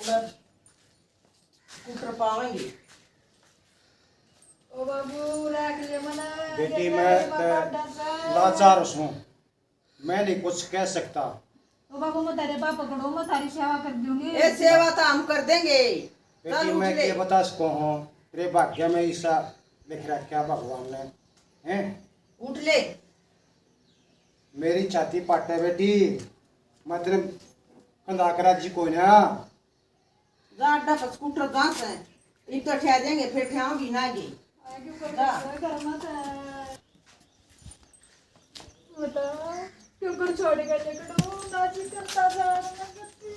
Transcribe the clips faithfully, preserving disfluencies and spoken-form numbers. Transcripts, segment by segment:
स्कूटर पावेंगे। ओ बाबू, राख ले मना, बेटी, मैं तो लाचार सूं, मैं नहीं कुछ कह सकता। ओ बाबू, मैं तेरे पापा पकड़ो, मैं सारी सेवा कर दूंगी। ए, सेवा तो हम कर देंगे। बेटी, मैं के बता सकूं हूँ, तेरे भाग्य में ऐसा लिख रखा भगवान ने, हैं? उठ ले। मेरी छाती पाटे बेटी, मैं तेरे कंधा के राजी कोई ना। जा अड्डा पर स्कूटर गांस है, इब तो ठा देंगे, फिर ठा भी ना गई। आगे ऊपर जा। घर मत है। बता, क्यों कर छोड़ के निकलूं, ना जी करता जा रहा करती।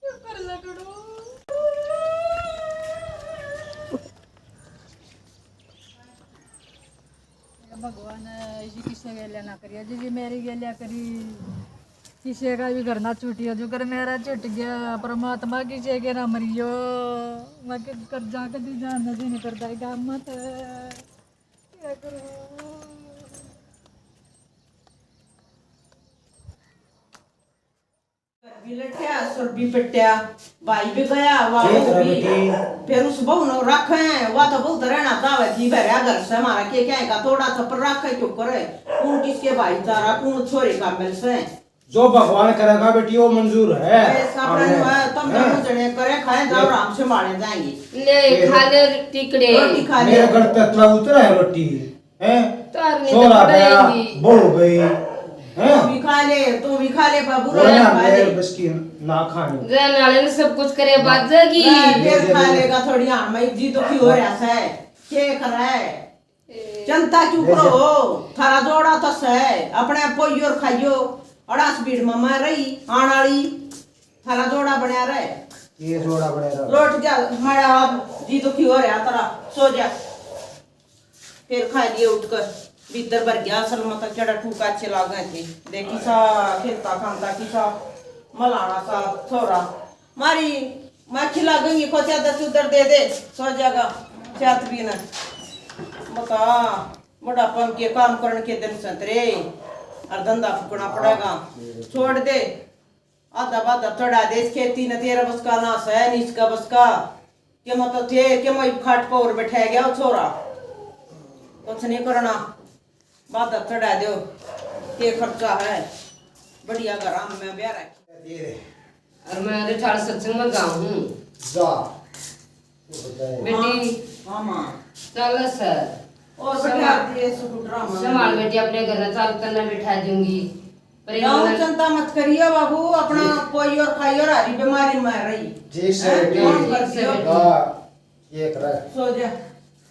क्यों कर लकड़ू? भगवान, ऐसी किसे गेल्या ना करिया, जी, जी मेरी गेल्या करी। किसी का भी घर ना छूटियो, जो कर मेरा छूट गया। परमात्मा किसी के ना मरियो। मैं के कर जा, कदी जान नहीं करता, गाम मत। क्या करूं? घर भी लट्या, सुर भी पट्या, भाई भी गया, वाह भी। फिर उस बहू ने रखे, वह तो बहुत रहना चाहे थी, भरया घर से हमारा के क्या का तोड़ा छप्पर रखे क्यों करे? कौन किसके भाई तारा, कौन छोरे का मिल से? जो भगवान करेगा बेटी, वो मंजूर है। ऐसा आमीन। है, तुम हैं? दोनों जने करे खाए, जाओ, ये आराम से मारे जाएंगे। ले, ये खा ले टिकड़े। रोटी खा ले। मेरे घर तक उतरा है रोटी। हैं? तारनी छोरा तो गया, पड़ेगी। बहू गई, हैं? तू भी खा ले, तू भी खा ले बाबू, वो ना खा ले। मेरे बस की ना खानी। रहने वाले ने सब कुछ करे, बात जाएगी। फिर खा लेगा थोड़ी, हाँ, मैं जी दुखी हो रहा है, के कर रहा है? ए। चिंता क्यों करो? थारा जोड़ा तो सै, अपने पोइयो और खाइयो, अड़ास भीड़ में मैं रही, आण वाली, थारा जोड़ा बनया रहे। ये जोड़ा बनया रहे। लौट जा, मारा आप जी दुखी हो रहा, तारा सो जा। फिर खा लिए उठकर, भीतर भर गया। असल में तो केड़ा टूका अच्छे लागे थे। देखी सा खेलता खानता, किसा मलाना सा छोरा। मारी माखी लागेंगी, को चादर चुदर दे दे, सो जाएगा। चात पीना बता, बुढ़ापा के काम करने के दिन संतरे और धंधा फूकना पड़ेगा। छोड़ दे, आधा बाधा चढ़ा दे इस खेती ने, तेरा बस का ना सै, नी इसका बस का। के मैं तो थे, के मैं खाट पर और बैठा गया वो छोरा। कुछ नहीं करना, बाधा चढ़ा दो, के खर्चा है, बढ़िया घर में ब्याह रखे। और मैं अरे ठाड़ सत्संग में गाऊं। जा। बेटी। हाँ, हाँ, माँ। चल सर। और संभाल, बैठा दिए स्कूटर में। संभाल बेटी, अपने घर में चल, तन्ने बैठा दूंगी। पर गाँव इन्होंने चिंता मत करियो बाबू, अपना जी। कोई और खाई और हरी बीमारी में रही। जी सर, हैं? जी। काम कर ठीक सर, दियो। बेटी। हाँ, ये करे। सो जा।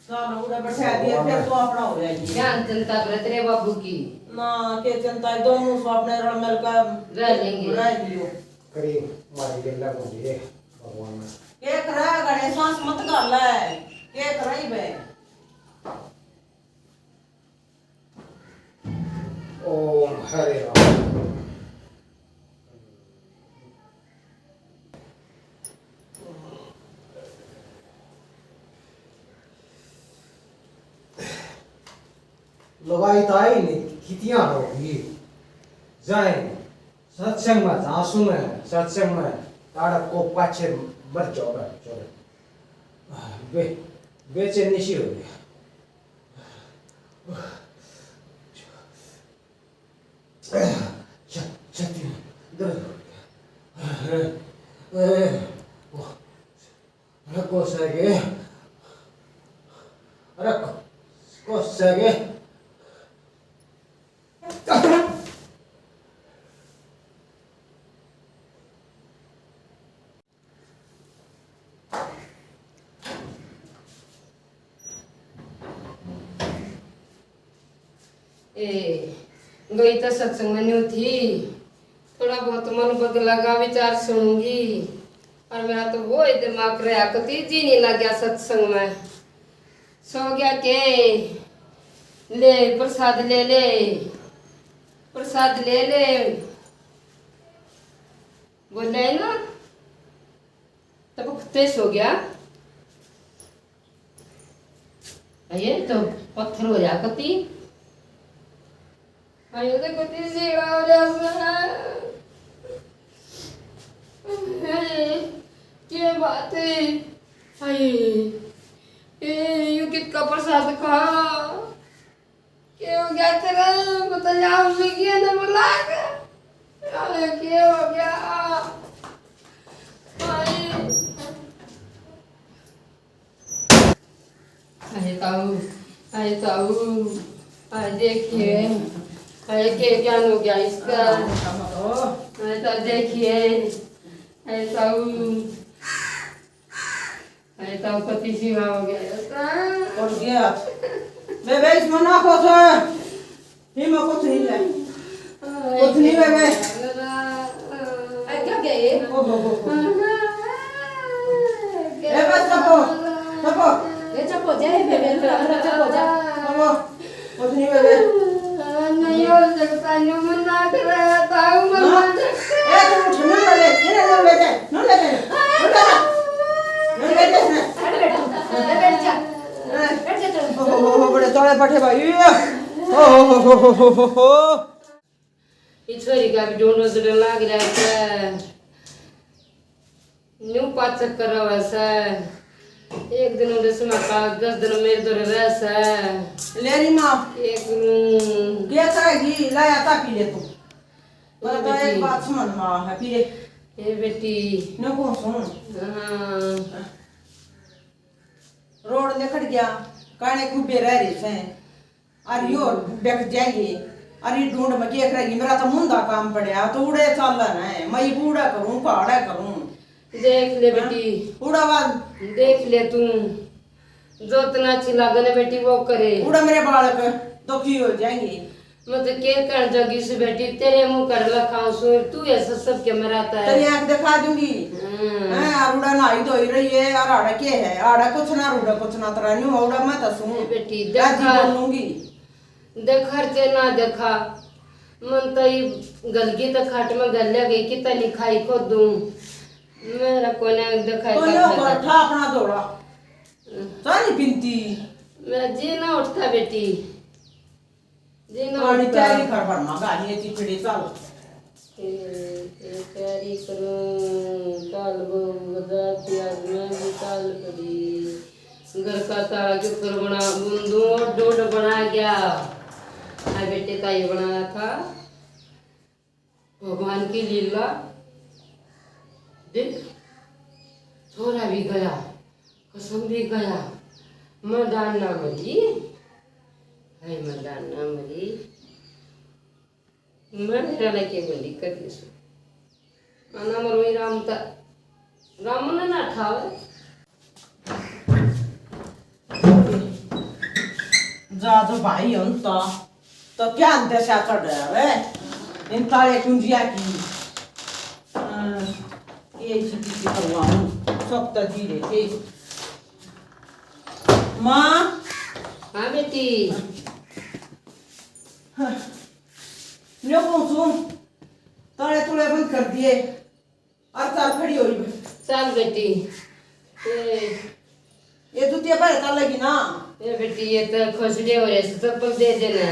चल, उड़े बैठा दिए, फिर तो अपना हो जाएगी। ध्यान चिंता करे तेरे बाबू की। ना, के चिंता है, दोनों सो अपने रल मिल कर रह लेंगे। रह लियो। करी मारी गेला को दिए भगवान ने। के करे, घणे सांस मत घाल ले। के करे बे? ओम हरे राम। लुगाई तो आई नहीं, कितियां होगी। जाए सत्संग में, जा सुने सत्संग में, ताड़क को पाछे मर जाओ, चलो। बे-, बेचैनी सी हो गई। छ-, छाती में दर्द हो गया। अरे, अरे, ओ, अरे, कोसा के, अरे, को-, कोसा के। ए, गई तो सत्संग में न्यू थी, थोड़ा बहुत मन बदला का विचार सुनूंगी। और मेरा तो वो ही दिमाग रहा, कती जी नहीं लग गया सत्संग में। सो गया के, ले प्रसाद ले ले, प्रसाद ले ले। बोले ना, तब खुद सो गया। ये तो पत्थर हो जा कती। अयो तो कती सीढ़ा हो जा सा। ए, के बात है? हाय, ए, यू कित का प्रसाद खा? के हो गया तेरा? बता जा, मैं किया ना बुला के। अरे, के हो गया? हाय। अरे ताऊ, अरे ताऊ, अरे देखिए, अरे के क्या हो गया इसका? अरे ताऊ देखिए, अरे ताऊ, अरे ताऊ पति सीमा हो गया इसका। और गया। बे, बे, इसमें ना खोस। ये में कुछ नहीं है। कुछ नहीं है बे। अरे क्या क्या ये? ओ हो हो हो। ए बस चुप हो, चुप हो। ये चुप हो जा, ये बे, बे, बे, चुप हो जा। चुप हो। कुछ नहीं है बे। नहीं हो सकता, न्यू मना कर रहा था, हाँ? मना। ए, तू उठ, न्यू ले ले, इन्हें न्यू ले ले, न्यू ले ले, न्यू ले ले, न्यू ले ले इसने। अरे बैठ, अरे बैठ जा। बैठ जा तू। ओ हो हो हो, बड़े तोड़े पठे भाई। ओ हो हो हो हो हो। ये छोरी का भी ढूंढो जुड़न लाग रहा है। न्यू पाचक करवा से। एक दिन उधर से माता, दस दिन मेरे दर रह से। ले रही माँ। एक दिन क्या करेगी? लाया था पी ले तू। मैं तो एक बेटी। बात सुन माँ है पी ले। ए बेटी। न्यू कौन सुन? हाँ। रोड निकल गया, काने कुबे रह रहे से। अरे यो बिक जाएंगे। अरे ढूंढ में के करेगी, मेरा तो मुंदा काम पड़ा, तो उड़े चाल रहा है, मैं बूढ़ा करूं, काड़ा करूं। देख ले हाँ? बेटी, उड़ा आवाज। देख ले तू, जो इतना अच्छी लागे ना बेटी, वो करे। उड़ा मेरे बालक दुखी हो जाएंगे। मैं तो के कर जोगी सु बेटी, तेरे मुंह कर लखाऊं सु, तू ऐसा सब के मराता है। तेरी आंख दिखा दूंगी। हम्म। हैं, और उड़ा नहाई धोई रही है, और आड़ा के है? आड़ा कुछ ना, रूड़ा कुछ ना, तेरा न्यू उड़ा मैं तो सूं। ए बेटी, राजी देखा। बोलूंगी। देख हर जे ना देखा, मन तो ये गलगी तो खाट में गल्या गई, कितना नहीं खाई को दूं। मेरा कोने देखा तो कर यो कर सकता। ठा अपना दौड़ा। हम्म। चाह नहीं पीती। मेरा जी ना उठता बेटी। जी ना पानी उठता। तैयारी कर, भरमा गाली है चिपड़ी, चल। ए, ए, तैयारी करूं, काल वो बाजार थी, आज मैं भी काल पड़ी। घर का ताला के ऊपर बना, बूंदू और डोड बना गया। हाय बेटे, ताई बनाया था। भगवान की लीला देख, छोरा भी गया, कसम भी गया, मदान ना मरी, हाय मदान ना मरी, मैं मेरा ना के बंदी कर दी सु। आना मरो ही राम ता, राम ने ना ठावे। जा तो भाई, हम तो, तो क्या अंदर से चढ़ रहा है इन ताले कुंजिया की। हाँ, ये इसी की करवाऊं, सब तो धीरे से। माँ। हाँ बेटी। हाँ। लो पहुँचूं, ताले तुले बंद कर दिए। और चल खड़ी हो रही। चल बेटी। ए, ये जूतियां पहले चल लगी ना। ए बेटी, ये तो खोसड़े हो रहे, चप्पल दे देना।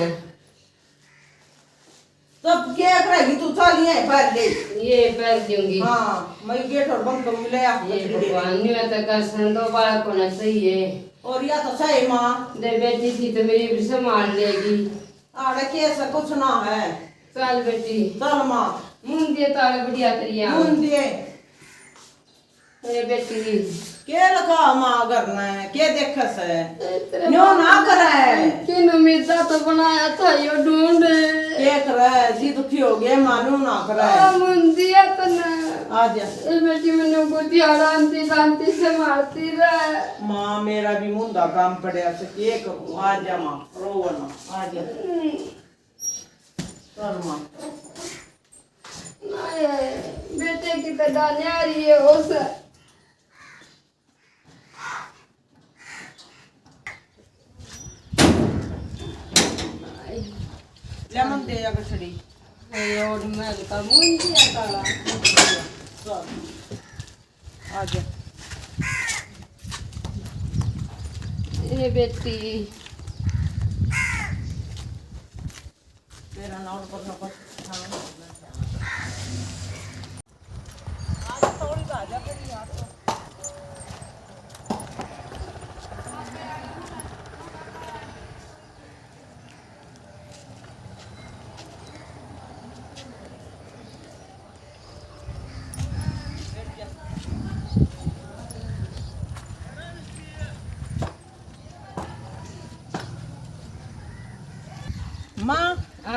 तो क्या करेगी तू? चल ये पहन ले। ये पहन लूंगी। हाँ, मैं गेट और बंद करूंगी, ले आ। ये भगवान, नहीं आता कर सन, दो बालक होना चाहिए। और या तो सही माँ। दे बेटी थी तो मेरी भी संभाल लेगी। आड़े केस कुछ ना है। चल बेटी। चल माँ। मुंह दिए ताले बढ़िया तरिया। मुंह दिए। ए बेटी। के रखा माँ घर में, के देखे से? ए, तेरे न्यो ना करे। किन उम्मीदा तो बनाया था यो ढूंढ। के करे, जी दुखी हो गए, माँ न्यो ना करे। आ, मुंह दिया तने। आ जा। ए बेटी, मैंने गोदी आराम दी, शांति से मारती रहे। माँ, मेरा भी मुंदा काम पड़ा से, के करूँ? आ जा माँ, रोवो ना, आ जा। हम्म। चल माँ। नहीं, बेटे की तो डालियाँ आ रही है, उस। ले मन दे या कचड़ी। ये और मैं तो मुंह दिया काला। चल। आ जा। ए बेटी। तेरा नाम पर ना पर। आज थोड़ी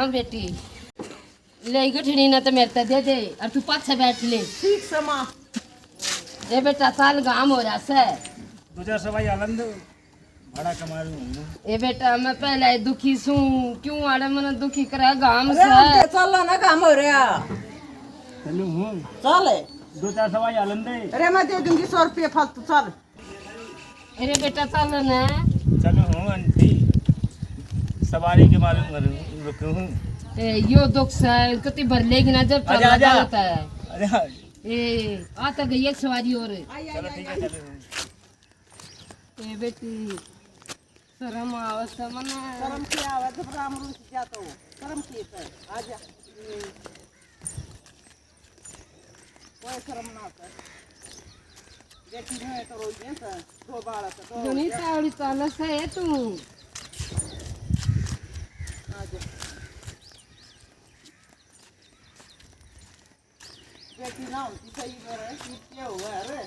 हाँ बेटी, ले गठड़ी ना तो मेरे ते दे दे, और तू पाछे बैठ ले। ठीक से माँ। ए बेटा, साल गाम हो रहा से। दो चार सवाई आलन दो, भाड़ा कमा लूँ। ए बेटा, मैं पहले ही दुखी सूं, क्यों आड़े मने दुखी करे गाम अरे से। हम ते चल ना, काम हो रहा। चलू हूँ। चल। दो चार सवाई आलन दे। अरे मैं दे दूंगी सौ रुपये फालतू, चल। अरे बेटा, चल ना। चलो हूँ आंटी, सवारी के मालूम करूँ, रुकूँ। ए, यो दुख से कति भर लेगी ना, जब आजा, चलना आजा। होता है। अरे हाँ। ए, आ तो गई एक सवारी और। चलो ठीक है, चलो। ए बेटी, शर्म आवे से मने। शर्म के आवे जब राम रूस जा तो। शर्म के तो। आजा। कोई शर्म ना कर। बेटी ने तो रोई है तो, दो बालक तो। घणी तावड़ी चाले से है तू। आ जा। बेटी ना होती सही करे, कितने हुआ है रे?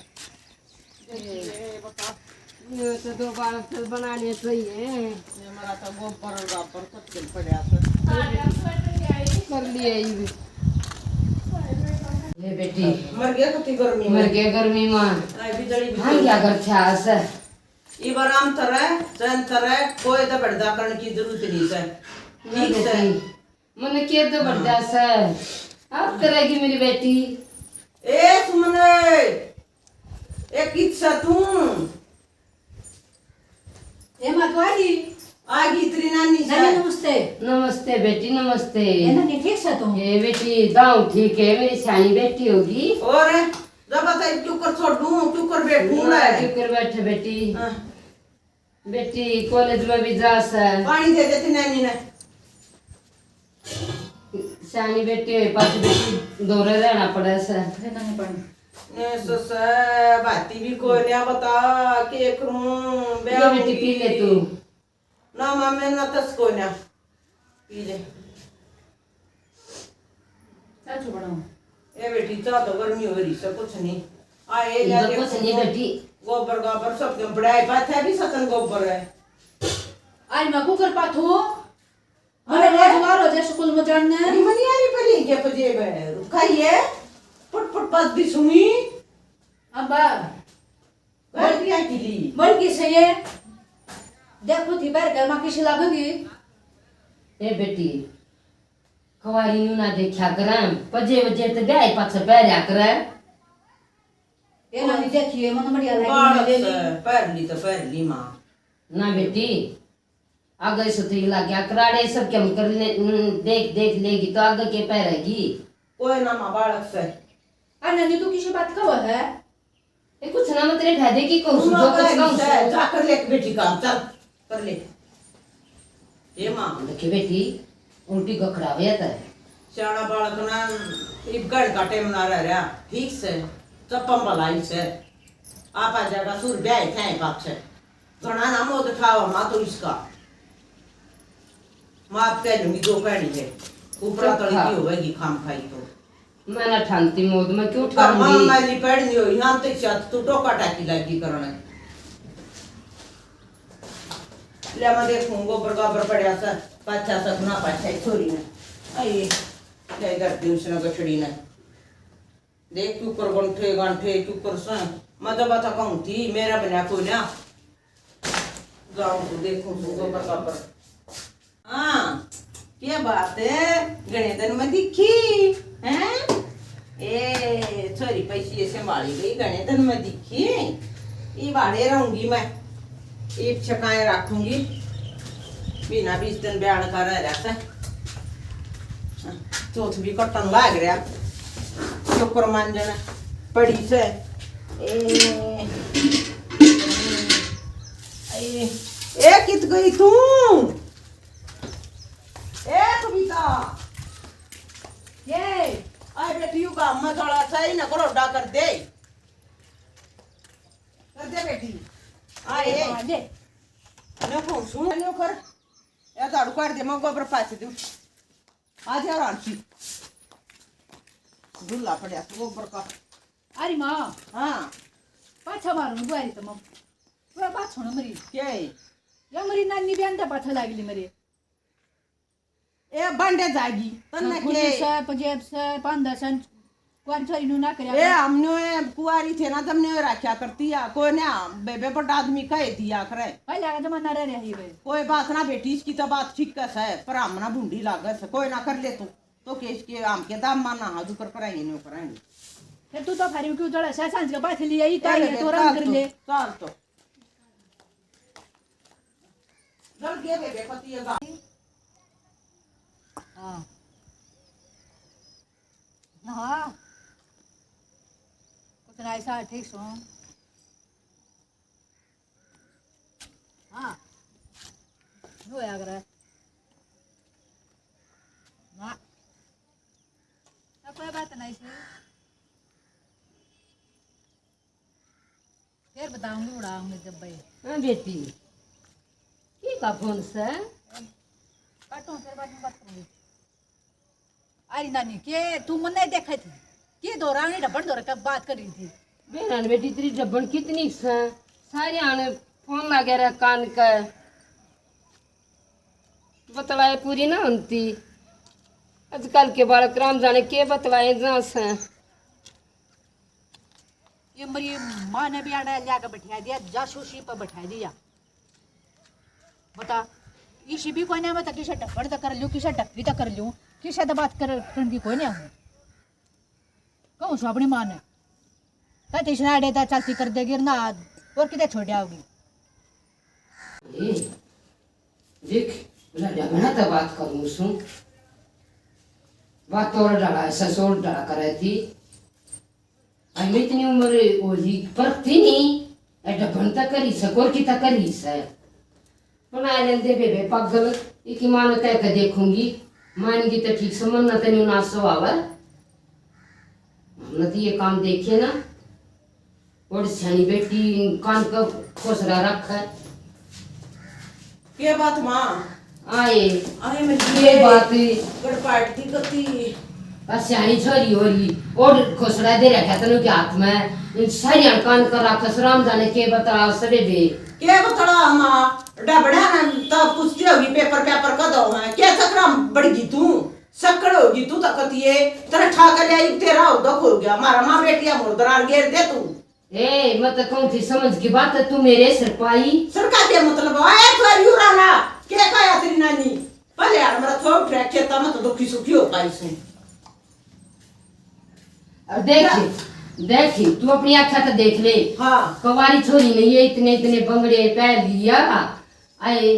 देखिए, बता। ये तो दो बालक तो बनाने चाहिए। ये हमारा तो गोबर और गाबर सब चल पड़ा था। कर लिया ये भी। ये बेटी। मर गया कति गर्मी में। मर गया गर्मी में। आई भी जड़ी भी हाँ, क्या कर छास है? इब आराम तरह, चैन तरह, कोई तो बड़दा करने की जरूरत नहीं है। ना ठीक से। बेटी, मने के तो हाँ। बड़दा से। अब करेगी मेरी बेटी। ए सुमन, ए कित से तू? ए माँ, तू आ गई? आ गई तेरी नानी से। नानी, नमस्ते। नमस्ते बेटी, नमस्ते। ए नानी, ठीक से तू? ए बेटी, दाऊ ठीक है, मेरी सियाणी बेटी होगी। और जब बताई क्यों कर छोड़ू, क्यों कर बैठू ना, मैं? क्यों कर बैठे बेटी? हाँ। बेटी कॉलेज में भी जा से। पानी दे दे तेरी नानी ने। सियाणी बेटी होए पाछे बेटी दौरे रहना पड़े से। दे नानी पानी। ने ससे बाती भी कोई ना बता, के करूं, ये बेटी पी ले तू। ना माँ, मैं ना तस कोई ना। पी ले। चाचू बनाओ। ए बेटी, चाह तो गर्मी हो रही से, कुछ नहीं। आ, ये ले इधर देखो, कुछ नहीं बेटी। गोबर गाबर सब क्यों पड़ा है, पाछा भी सतन गोबर है। आज मैं कुकर पाथू। अरे अरे। आज हो जाए स्कूल में जाने। ये मनियारी पर ले गया पजेब है। खाइए। पट पट बात भी सुनी। अब्बा। घर भी आई ली। बोल की सही है। देखो थी बाहर घर में किसी लगेगी। ए बेटी, खवारी नू ना देखा करें, पजे वजे तो ब्याह पाछे पहरया करें। ये ना भी देखिए, मन बढ़िया लगी, बालक ले ली। से पहर ली तो पहर ली माँ। ना बेटी, आगे से तो ये लाग्या कराड़े सब के हम कर ले, न, देख, देख लेगी तो आगे के पहरेगी। कोई ना माँ, बालक से। अरे नहीं, तू किसी बात का है? ये कुछ ना, मैं तेरे फायदे की कहूँ, तू जो ना कुछ कह कहूँ से, सो। जाकर ले बेटी काम, चल, कर ले। ये माँ। देखे बेटी, उल्टी गखड़ा हुआ था। सियाणा बालक ना, इब घर का टेम ना रह रहा, ठीक से, चप्पम भलाई से। आप आ जाएगा, सुर ब्याह थे पाछे। घणा ना मोद ठावा माँ तो इसका। माफ कह लूंगी, जो कहनी है। ऊपरा तली की होवेगी खाम खाई तो। मैं ना ठानती मोद, मैं क्यों ठानूंगी? माँ मैली पड़नी हो, यहाँ तक छत तू टोका टाकी लागी करण। ले मैं देखूं, गोबर गाबर पड़ा सा, पाछा सा ना पाछा ही छोरी ने। आई, ले कर दी उसने गठड़ी ने। देख क्यों कर गंठे गांठे क्यों कर सा। मैं तो बता कहूं थी, मेरा बना कोई ना। जाऊं तो देखूं तो गोबर गाबर। हाँ, क्या बात है, घणे दिन में दिखी, हैं? ए, छोरी पैसी ऐसे मारी गई, घणे दिन में दिखी। ये बाड़े रहूंगी मैं, ये छकाए रखूंगी। महीना बीस दिन ब्याह का रह रहा था। चौथ भी कटन लाग रहा, चोकर मांजन पड़ी से। ए, ए, ए, कित गई तू? ए कविता, ये आए बेटी, यू काम में थोड़ा सा ही ना करोडा कर दे, कर दे बेटी। आ, ए। हाँ, ले। नो को सुन, नो कर। या झाड़ू काट दे, मैं गोबर पाछ दूं। आ जा रांची। धुल्ला पड़ा तो गोबर का। अरे माँ। हाँ। पाछा मारूं बुआरी तो मैं। पूरा बात सुनो मेरी। क्या है? या मेरी नानी बहन तो पाछा लागली मेरे। ए, बांडे जाएगी। तन्ने खुली के से, पजेब से, पांदा से, कुंवारी छोरी नु ना करया ए, कर। हमने ए कुंवारी थे ना, तमने ए राख्या करती है। कोई ने बेबे बड़ा आदमी कह दिया करे। पहले का जमाना रह रही है। कोई बात ना बेटी, इसकी तो बात ठीक है से, पर हम ना भूंडी लागे से, कोई ना कर ले तू। तो के इसके हम के दाम माना, हाँ, जुकर कराएंगे, न्यू कराएंगे। फिर तू तो फारी क्यों जड़ा से सांझ का बात लिए ही ए, ताई है, बेबे, तो आराम चाल कर तू, ले। चाल तो। जल गए बेबे, पति ये बात। हाँ। हाँ। कुछ ना ऐसा ठीक सो। हाँ। नो होया करे। ना। ना कोई बात नहीं सी। फिर बताऊंगी, उड़ाऊंगी जब भाई। हाँ बेटी, की का फोन से? काटो, फिर बाद में बात करूंगी। अरे नानी, के तू मन्ने देखे थी? के दो रानी डब्बन दो रखा बात कर रही थी? बेहन बेटी, तेरी डब्बन कितनी से? सारे आने फोन लगे रहे कान के। बतलाए पूरी ना होती। आजकल के बालक राम जाने के बतलाए जा से। ये मेरी माँ ने भी आड़ा लिया के बैठा दिया, जासूसी पर बैठा दिया। बता, इसी भी कोई ना, मैं तो किसे ढक्कन तक कर लूँ, किसे ढक्की तक कर लूँ, किसे तो बात कर, करने की कोई नहीं हूँ। कहूँ सो अपनी माँ ने, कहते इसने आड़े तो चलती कर देगी ना, और किते छोड़ आओगी। ए, देख, लड्डा बना तो बात करूँ सू। बात तो और डरा, ससुर डरा करे थी। अरे इतनी उम्र होली परती नहीं, ए डबन तक करी से, कोर की तक करी से। बना लेंदे बेबे पागल, इकी माँ ने कह के देखूंगी, मानेगी तो ठीक से, मन ना तनी ना सो आवे। हमने तो ये काम देखे ना, और सियानी बेटी कान का खोसड़ा रख है। के बात माँ? आए। आए मेरी ये ये बात। गड़पाट की कती। आ सियानी छोरी हो रही, और खोसड़ा दे रखा तनु के हाथ में, इन सारी कान कर रखा, सराम जाने के बतला सरे बे। के बतला माँ? डबड़ा ना तो पूछती होगी पेपर, पेपर कद हो है? के चक्रा बड़गी तू? सक्कड़ होगी तू तो कती है, तेरा ठा कर आई, तेरा हो दुख हो गया, मारा माँ बेटिया मुर्दरार गेर दे तू। ए, मैं तो कहूँ थी समझ की बात है, तू मेरे सिर पाई। सिर का क्या मतलब? आया तो यू राना, के कहा तेरी नानी? पहले यार मेरा थोड़ा उठ रहा खेता में तो दुखी सुखी हो पाई से। अब देखी, देखी, तू अपनी आँखें तो देख ले। हाँ। कुंवारी छोरी नहीं है, इतने, इतने बंगड़े पहन लिया। आए,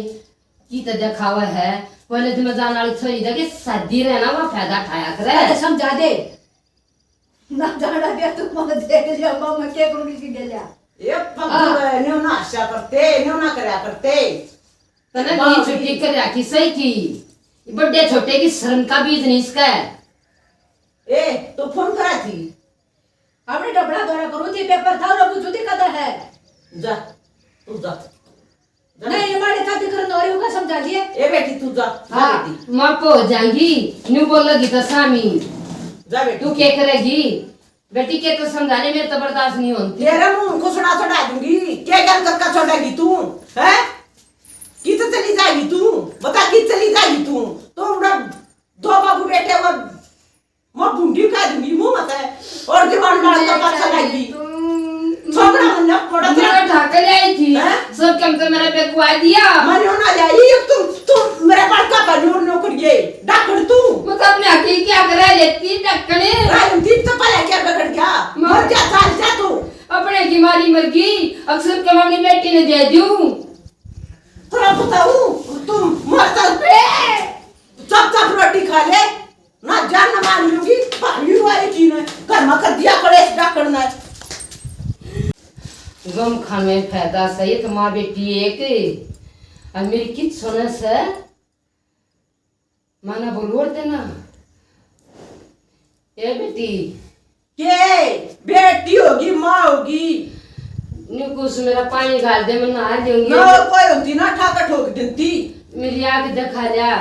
की तो दिखावा है, कॉलेज में जाने वाली छोरी देखे, शादी रहना, वो फायदा उठाया करे। अरे समझा दे। ना जाना दिया तू, मैं देख लिया, मैं, मैं क्या करूँगी इसकी गैल्या? ये पगल हाँ। है, न्यू ना आशा करते, न्यू ना करया करते। तने बाप नी छुट्टी रे। कर रखी सही की। ये बड्डे छोटे की शर्म का बीज नहीं इसका है। ए, तो फोन करा थी। हमने डबड़ा दौरा करूँ थी, पेपर था और अब जूती कदा है। जा, तू जा। नहीं, ये मारे चाती करन और उनका समझा लिए। ए बेटी, तू जा, जा हाँ, बेटी। माँ को हो जाएंगी, न्यू बोलेगी तो सामी। जा बेटी। तू क्या करेगी? बेटी के तो समझा ले, मेरे तो बर्दाश्त नहीं होती। तेरे मुंह को सुना छोड़ा दूंगी, क्या गल करका छोड़ेगी तू? हैं? कित चली जाएगी तू? बता, कित चली जाएगी तू? तो उड़ा दो बाबू बेटे वो मैं भूंडी का दूंगी मुंह मत है। और जवान लाल का पाछा लागी। तुम छोकरा मुन्ना पड़ा था। मेरा ढाका ले आई थी। हैं? सब काम तो मेरा बेगुआ दिया। मरियो ना ले आई, ये तुम, तुम मेरे बड़का का नूर नौकर ये। डाकण तू। वो तो अपने आके क्या करा लेती डाकणे। राजन दीप तो पहले क्या बिगड़ गया? मर जा, चाल जा तू। अपने की मारी मर गई, अक्सर के अपनी बेटी ने दे दूं। तेरा बताऊं, तू मर जा। चुप चाप रोटी खा ले। ना जान ना मान लूंगी, भागी वाली की ने घर में कर दिया कलेश डाकण ने। गम खान में फायदा सही तो माँ बेटी एक, और मेरी कित सुने से, माना बोल और देना। ए बेटी। के? बेटी होगी, माँ होगी। न्यू कुछ मेरा पानी घाल दे, मैं नहा लूंगी। ना कोई होती ना, ठाका ठोक देती। मेरी आँख दिखा लिया।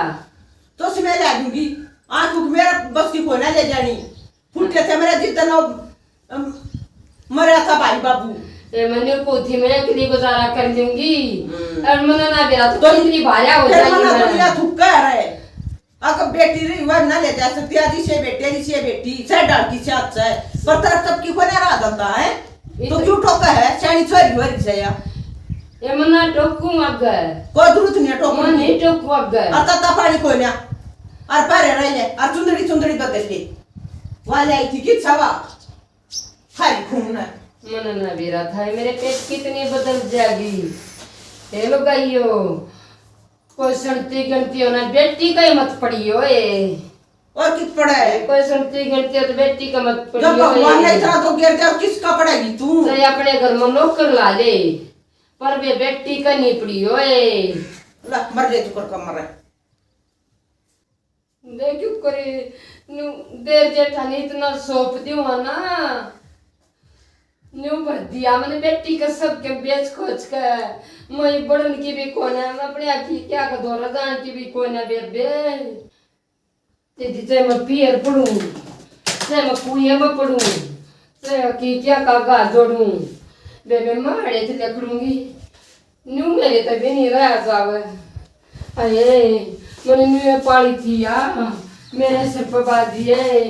चश्मे ला दूंगी, आँख उख मेरा बस की कोना ले जानी। फुटे थे मेरा जितना, अम, मरा था भाई बाबू। ए, मैंने को थी, मैं अकेली गुजारा कर लूंगी। हम्म। और मना ना बेरा तो तो इतनी भार्या हो फिर जाएगी मना मैं। दुनिया थुक्का है रे। अगर बेटी रही हुआ ना ले जा सकती, आदि से बेटे, आदि से बेटी, से डाल की से हाथ से, पर तरफ तब की कोने रहा जाता है। तो क्यों टोका है? सियाणी छोरी हो रही से या। ये मना टोकू अगर। कोई जरूरत नहीं है टोकू मन की। नहीं टोकू अगर। और तत्ता पानी कोई ना। और पहरे रह ले, और चुंदड़ी, चुंदड़ी बदल ले। वाले आई थी कि सवा। खाली घूमना। मन ना बेरा था, मेरे पेट कितनी बदल जाएगी। हे लुगाइयो, कोई सुनती गिनती हो ना, बेटी का ही मत पड़ी हो ए। और कित पड़ा है? कोई सुनती गिनती हो तो बेटी का मत पड़ी जब हो भगवान ने ए। इतना तो गिर दिया, किसका पड़ेगी तू? चाहे अपने घर में नौकर ला ले, पर वे बेटी का नहीं पड़ी हो ए। ला, मर ले तू, कर कमर है। देखो करे, न्यू देर जेठानी इतना सौंप दियो है ना, न्यू भर दिया मैंने बेटी का सबके बेच खोच के। मैं बढ़न की भी कोने, मैं अपने आखी क्या का दौरा जान की भी कोने बेबे। तेरी चाहे मैं पियर पड़ूं, चाहे मैं कुएं में पड़ूं, चाहे की क्या का गा जोड़ूं, बेबे मारे थे लकड़ूंगी। न्यू मेरे तबे नहीं रहा जावे। अरे, मैंने न्यू ये पाली थी या, मेरे सिर पर बाजी है।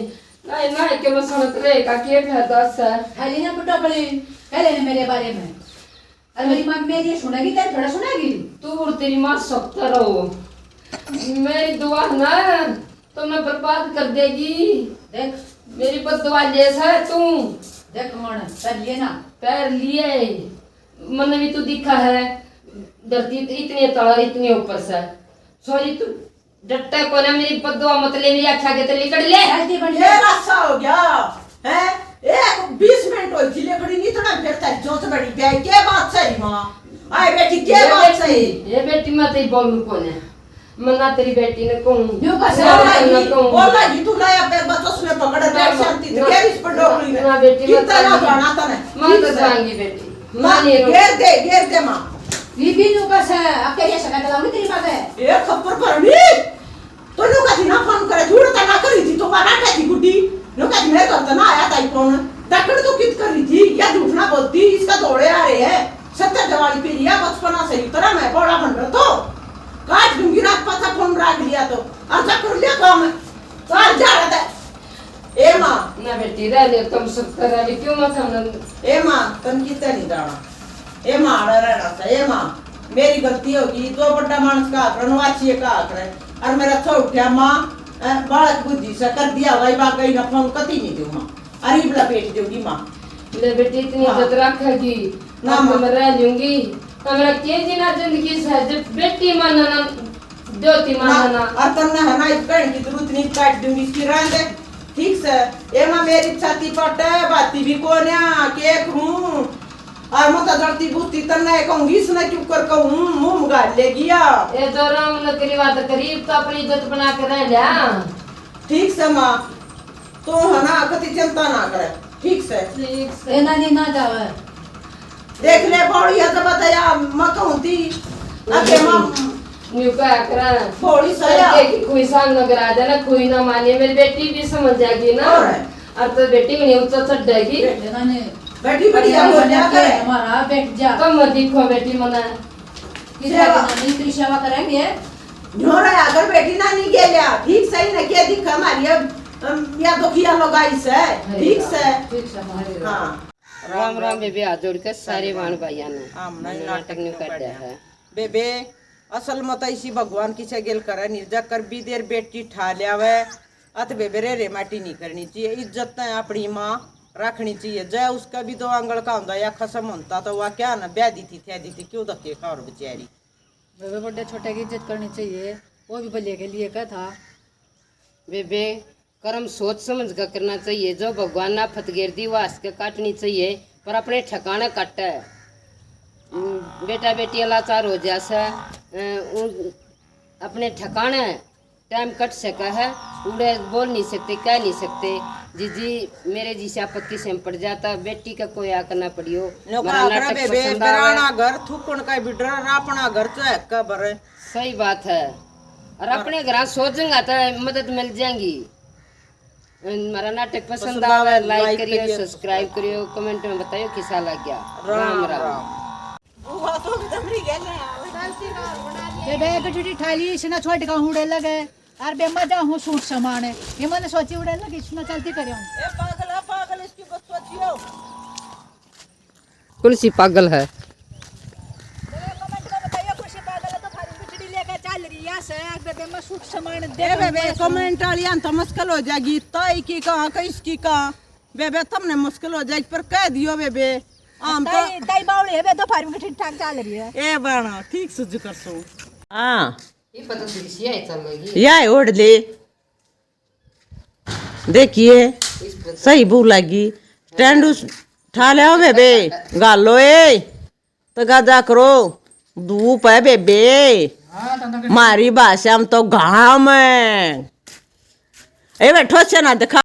नहीं, नहीं, के मैं सुनत रहे का के फायदा सर? खाली ना पुटो पड़ी, कह लेने मेरे बारे में। अरे मेरी माँ मेरी ये सुनेगी, तेरे थोड़ा सुनेगी। तू और तेरी माँ सत्तर हो। मेरी दुआ ना, तो मैं बर्बाद कर देगी। देख। मेरी बददुआ ले सर तू। देख मन, कर लिए ना। पैर लिए। मन भी तू दिखा है, धरती तो इतनी तला, इतनी ऊपर से। सॉरी, तू डट्टा कोना, मेरी बददुआ मत ले, मेरी आख्या के तो लिकड़ ले। जल्दी बन ये ले। रास्ता हो गया, हैं? एक बीस मिनट हो गई, लिकड़ी नहीं, इतना फिर तेरी जोत बड़ी गई। के बात सही माँ? आए बेटी, के ये बात बेटी, सही? ये बेटी, मैं तेरी बोलू कोने। मना तेरी बेटी ने कहूँ। न्यू का से बोला जी, बोला जी, तू लाया पे बस उसने पकड़, बैठ शांति से, ना, घेर इस पर डोकरी ने। ना बेटी, मत कितना ना जाएंगी। जाना तने। मैं तो जाएंगी बेटी। ना, ना, नहीं, रुक। घेर दे, घेर दे माँ। ये भी न्यू का से, अब क्या ये शकल चलाऊंगी तेरी माँ पे? ए खप्पर पर नहीं। तो न्यू का थी ना फोन करे, झूठ तो ना करी थी, तो मारा क्या थी गुड्डी? न्यू का थी मेरे घर तो ना आया था ही फोन। डकड़ तो कित कर रही थी, या झूठ ना बोलती, इसका दौड़े आ रहे हैं। सत्तर दिवाली पे लिया बचपना से ही, तरह मैं बड़ा बन रहा तो। काट दूंगी रात पाछा फोन रख लिया तो। और जा कर लिया काम। चाल जा रहा था। ए माँ। ना बेटी, रह ले, कम सत्तर वाली क्यों मत हम। ए माँ, तन कितना नहीं जाना। ए माँ, अड़ा रहना था, ए माँ, मेरी गलती होगी, दो बड्डा मानस का हक रहे, नवाची का हक रहे, और मेरा छो उठ्या माँ, अ, बालक बुद्धि से कर दिया भाई, बाकी ना फोन कती नहीं दूँ माँ, अरे इबला पेट दूंगी माँ। ले बेटी, इतनी हाँ। इज्जत रखेगी, ना अब माँ। मैं रह लूंगी, तो मेरा के जीना जिंदगी से, जब बेटी मानना ना, ज्योति मानना ना। और तन्ने है ना, इस कहने की जरूरत नहीं, काट दूंगी इसकी, रहने दे। ठीक से, ए माँ मेरी छाती पट, बाती भी कोन्या, के करूँ? और मैं तो जड़ती बूती तन्ने कहूँगी, इसने क्यों कर कहूँ, मुंह गाल लेगी या। ए जो राम ने तेरी बात करी, तो अपनी इज्जत बना के रह लिया। ठीक से माँ, तू है ना, कति चिंता ना करे, ठीक से। ठीक से। ए नानी ना जावे। देख ले, बौड़ी है तो बताया, मैं कहूँ थी, अबे माँ। न्यू कहा करा। बौड़ी सया। के कि कोई सामने करा देना, कोई ना माने, मेरी बेटी भी समझ जाएगी ना। और? और तो बेटी भी नहीं ऊंचा चढ़ जाएगी। बेटी ना ने। बेटी बढ़िया बढ़िया बोल जा बोल के करे। हमारा बैठ जा। तुम मत दिखो बेटी मना। किसी सेवा। की नानी तेरी सेवा करेंगे। न्योरा अगर बेटी ना नहीं गेल्या, ठीक सही ना के दिखा हमारी अब, हम या दुखिया लोग आई से, अरे ठीक से। ठीक से, हमारे हाँ। राम राम बेबे, हाथ जोड़ के सारे भाण भाइयां ने। हाँ, मन्ने नाटक न्यू कर दिया है। बेबे, असल में तो इसी भगवान की से गेल करे, निर्जा कर भी देर बेटी ठा ल्यावे, अत बेबे रे रे माटी नहीं करनी चाहिए। इज्जत तो अपनी माँ रखनी चाहिए। जय उसका भी दो आंगल का होंदा या खसम होता तो वह क्या ना ब्याह दी थी, थ्या दी थी, क्यों धक्के खा और बेचारी। बेबे, बड़े छोटे की इज्जत करनी चाहिए, वो भी भले के लिए का था। बेबे, कर्म सोच समझ कर करना चाहिए। जो भगवान ने आफत गेर दी, वो हंस के काटनी चाहिए, पर अपने ठिकाने काटे। उम, बेटा बेटी लाचार हो जा से, अ, उन, अपने ठिकाने टाइम कट सके है, उड़े बोल नहीं सकते, कह नहीं सकते। जीजी, मेरे जी से आपत्ति से पड़ जाता, बेटी का कोई आकर ना पड़ियो। नो का मेरा आखरा नाटक बेबे, पसंद आवे। बेराना घर थूकण का भी डर, अपना घर तो है कबर। सही बात है। और और अपने घर सोचेंगे तो मदद मिल जाएंगी। हमारा नाटक पसंद पसंद आवे, आवे, like like करियो, करियो। Subscribe करियो, comment में बताइयो किसा लग गया। राम राम, राम। राम। बुआ तो भी तमरी गल है। बेबे, बेटी ठाली, इसने छोड़ का हुड़े लगे। अरे बे, मजा हूँ सूट सामान है, ये मैंने सोची उड़े लगी, इसमें चलती करे हूँ। ए पागल है, पागल इसकी बस सोचियो। कौन सी पागल है? कमेंट में बताइए, कौन सी पागल है तो थारी बिछड़ी लेके चल रही है से। अरे बे, मैं सूट सामान दे ए बेबे, कमेंट वाली आन तो मुश्किल हो जाएगी, ताई की कहाँ, किसकी कहाँ। बेबे, तुमने मुश्किल हो जाएगी, पर कह दियो बेबे, हम तो ताई, ताई बावली है बे, दोपहर में ठीक ठाक चल रही है। ए बहना, ठीक सुझ कर सो। हाँ, ये पता तेरी सियाई चल गई। या ओढ़ ले, देखिए सही बू लगी। टेंडू ठा ले बेबे, गालो ए, तो गाजा करो। धूप है बेबे, मारी भाषा में तो घाम है। ए बैठो से ना दिखा।